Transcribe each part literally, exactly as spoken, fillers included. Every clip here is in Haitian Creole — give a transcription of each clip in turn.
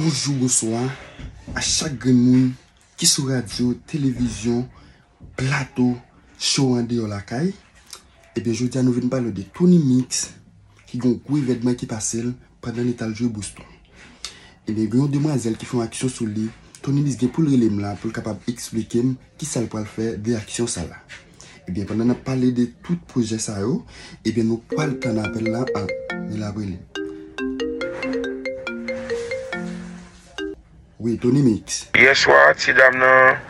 Bonjou, bonswa a chak grenn moun ki sou radyo, televizyon, plato, show Andeyò Lakay. Ebyen, jodi a nou vin pale de Tony Mix, ki gen yon gwo evènman ki pase l pandan li t al jwe Boston. Ebyen, gen yon demwazèl ki fè yon aksyon sou li. Tony Mix gen pou l rele m la pou l kapab eksplike m kisa l pral fè de aksyon sa la. Ebyen, pandan n ap pale de tout pwojè sa yo, ebyen, nou pral tann apèl la an. Men l ap rele m. Wi, Tony Mix. Yè swa, ti dam nan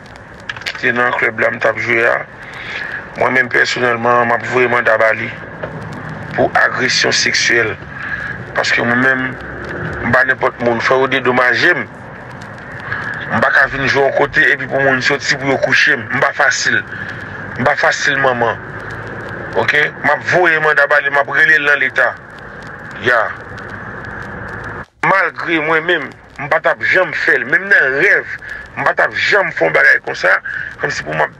ki te nan klèb la m t ap jwe a, mwen menm pèsonèlman, m ap voye manda ba li pou agresyon seksyèl. Paske mwen menm, m pa nenpòt moun. Fò yo dedomaje m. M pa ka vin jwe yon kote epi pou moun soti pou yo kouche m. M pa fasil. M pa fasil manman. Oke? M ap voye manda ba li, m ap rele l nan leta. Ya. Malgre mwen menm, m pa t ap janm fè l. Menm nan rèv, m pa t ap janm fè yon bagay konsa, kòmsi pou m ap,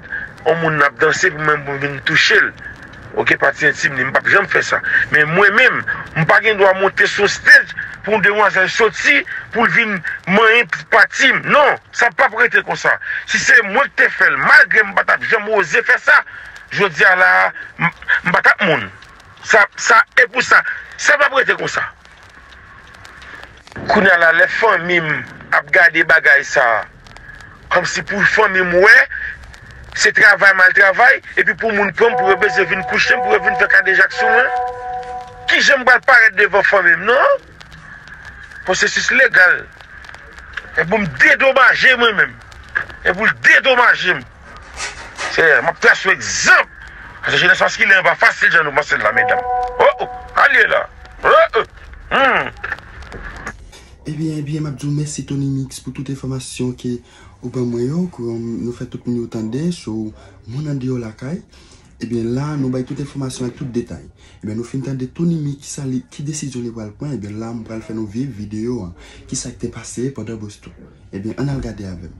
yon moun ap danse pou mwen, pou m vin touche l. Oke, pati entim li, m p ap janm fè sa. Men mwen menm, m pa gen dwa monte sou stage pou yon demwazèl soti, pou l vin manyen pati m. Non, sa p ap rete konsa. Si se mwen ki te fè l, malgre m pa t ap janm oze fè sa, jodi a la, m, m pa t ap moun. Sa, sa, e pou sa, sa p ap rete konsa. Kounye a la, lè fanmi m ap gade bagay sa a, kòmsi pou fanmi m wè, se travay m al travay, epi pou moun pran m, pou yo bezwen vin kouche m, pou yo vin fè kadejak sou mwen, kijan m pral parèt devan fanmi m, non? Pwosesis legal. E pou m dedomaje mwen menm. E pou l dedomaje m. Seyè, m ap trase w egzanp. Paske jenès maskilen an pa fasil jan nou panse l la, medam. Oh, oh, ale la. Oh, oh. Hmm. Ebyen, ebyen, m ap di w mèsi Tony Mix pou tout enfòmasyon ke ou ban mwen yo, ke, um, nou fè tout moun yo tande, so, moun andeyò lakay. Ebyen, la, nou bay tout enfòmasyon ak tout detay. Ebyen, nou fin tande Tony Mix, kisa li, ki desizyon li pral pran. Ebyen, la, m pral fè nou viv videyo an. Kisa k te pase pandan Boston. Ebyen, ann al gade avè m.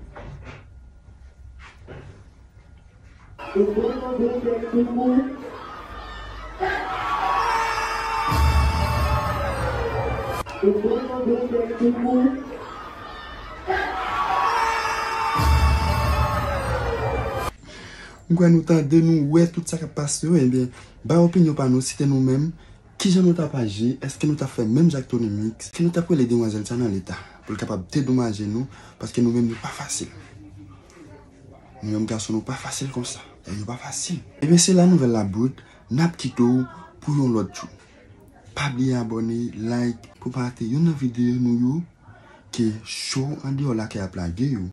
M kwè nou tande, nou wè tout sa k ap pase yo, ebyen, bay opinyon pa nou, si te nou menm, kijan nou t ap aji? Èske nou t ap fè menm jan ak Tony Mix? Èske nou t ap rele demwazèl sa nan leta pou l kapab dedomaje nou? Paske nou menm, nou pa fasil. Nou menm gason, nou pa fasil konsa. E nou pa fasil. Ebyen, se la nouvèl la bout, n ap kite w pou yon lòt jou. Pa bliye abòne, like, pou pa rate youn nan videyo nou yo, ke show andeyò lakay ap lage yo.